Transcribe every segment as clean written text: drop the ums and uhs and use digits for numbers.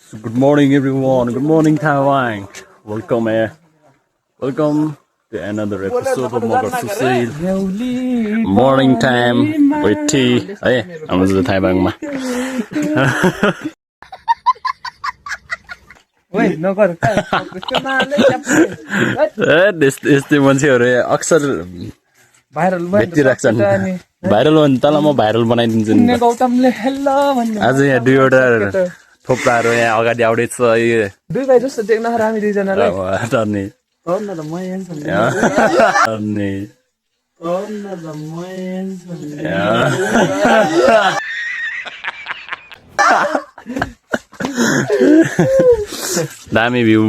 So good morning everyone, good morning Taiwan. Welcome to another episode of Moga Susil. Morning time with tea. Hey, I'm the Taiwan ma. Wait, no गर यस्तै मान्छेहरू अक्सर viral भेटिरहेको viral हो भने तँलाई म भाइरल बनाइदिन्छु नि गौतमले हेलो भन्नु आज यहाँ दुईवटा थोप्राहरू यहाँ अगाडि आउँदैछ यो दुई भाइ जस्तो देख्न हामी दुईजनालाई टर्ने न त म हेन्सम टर्ने न त म हेन्सम दामी भ्यू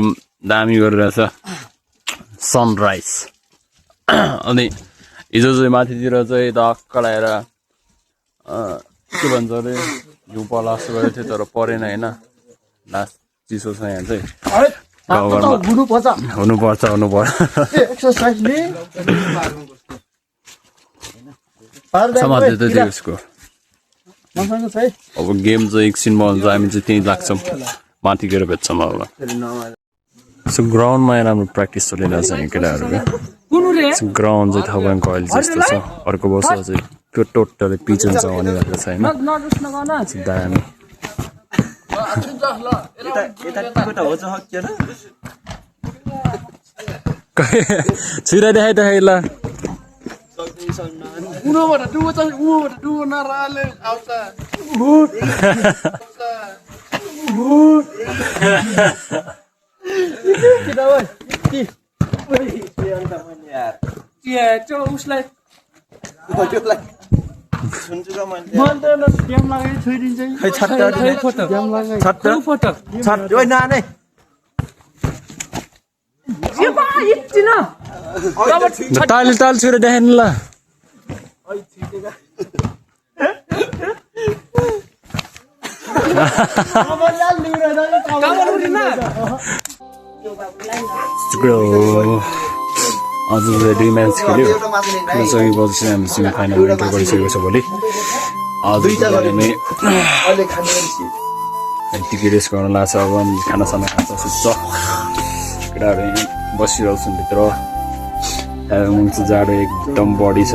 दामी गरिरहेछ सनराइज अनि हिजो चाहिँ माथितिर चाहिँ धक्कलाएर के भन्छ अरे हिउँ पर्ला जस्तो गरेको थियो तर परेन होइन लास्ट चिसो छ यहाँ चाहिँ हुनुपर्छ समात्यो त त्यो उसको अब गेम चाहिँ एकछिनमा हुन्छ हामी चाहिँ त्यहीँ लाग्छौँ माथि गएर भेट्छौँ अब सो ग्राउन्डमा राम्रो प्र्याक्टिस चलिरहेको छ यहाँ केटाहरूको ग्राउन्ड चाहिँ थपाङको अहिले जस्तो छ अर्को वर्ष चाहिँ त्यो टोटली पिच हुन्छ भनिरहेको छ होइन दामी छिरा देखाइ त ल उसलाई ताल छिरो देखाइन ल आज दुई म्याच खेल्यो सबै बजेपछि हामी सेमी फाइनल इन्टर गरिसकेको छ भोलि आज नै यतिकै रेस्ट गर्न लाग्छ अब खानासाना खान्छ सुत्छ केटाहरू यहाँ बसिरहेको छन् भित्र चाहिँ जाडो एकदम बढी छ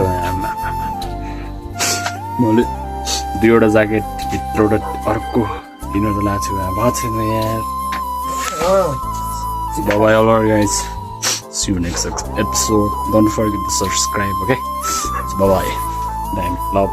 मैले दुईवटा ज्याकेट भित्रबाट अर्को लिनु लाएको छु भएको छैन यहाँ Bye all guys. See you next episode. Don't forget to subscribe, okay? So bye bye. Damn, love.